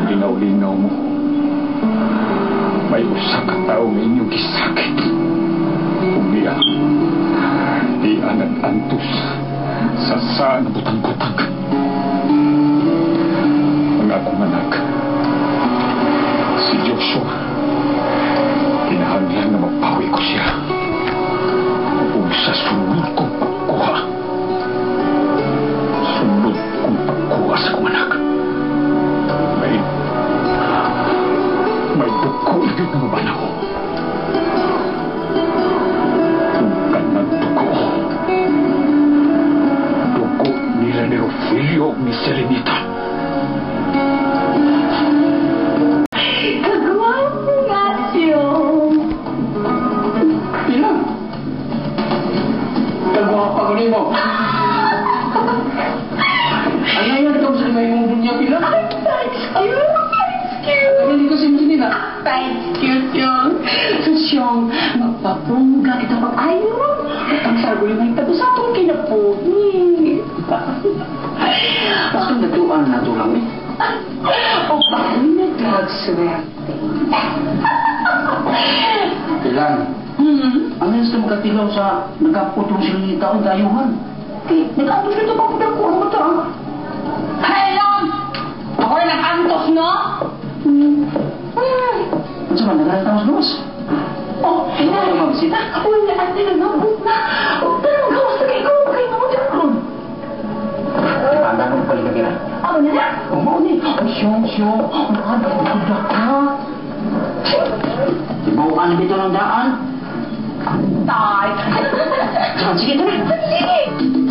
Lingaw-lingaw mo, may usa ka tawo nga inyong gisakit. Ug niya, iya nag-antos sa saan butang-butang. Ang akong anak, si Joshua, kinahanglan nga mapawi ko siya. Ug sa sunod kong pagkuha, sunod kong pagkuha sa akong anak, may dugo gyud na mabanaw. Ug kanang dugo, dugo nila ni Rufilio ug ni Selenita. Kagwapo nga siya. Ilang? Kagwapa ko nimo. Ano yan ikaw sa may mong dunya pila? Excuse, excuse. Ano hindi ko simsin nila? Excuse yun. So, Siyong, magpapungga kita pag-ayon. Ang sargol may tago sa atong kinabuhi. Basta natuan na to lang eh. O bako'y nagagswerte. Ilang? Ano yung sa magkatilaw sa nagkaputong silang taon dayuhan? Kay, Nag-antos nito pa kung ang mata ah. Kailan? Ako rin nag-antos, no? Ano sa man, nagkatawag sa luwas? Oh, Ano ba yung mabisita? Wala, ate na nabot na. Pero gawas na kay ko, kay mo ron. Panda nung palit ka na. Amo na na? Umaon eh. Ay, siyong, siyong. Ang kuda ka. Ibawaan bito ng daan. Tay. Sige, tara. Sige.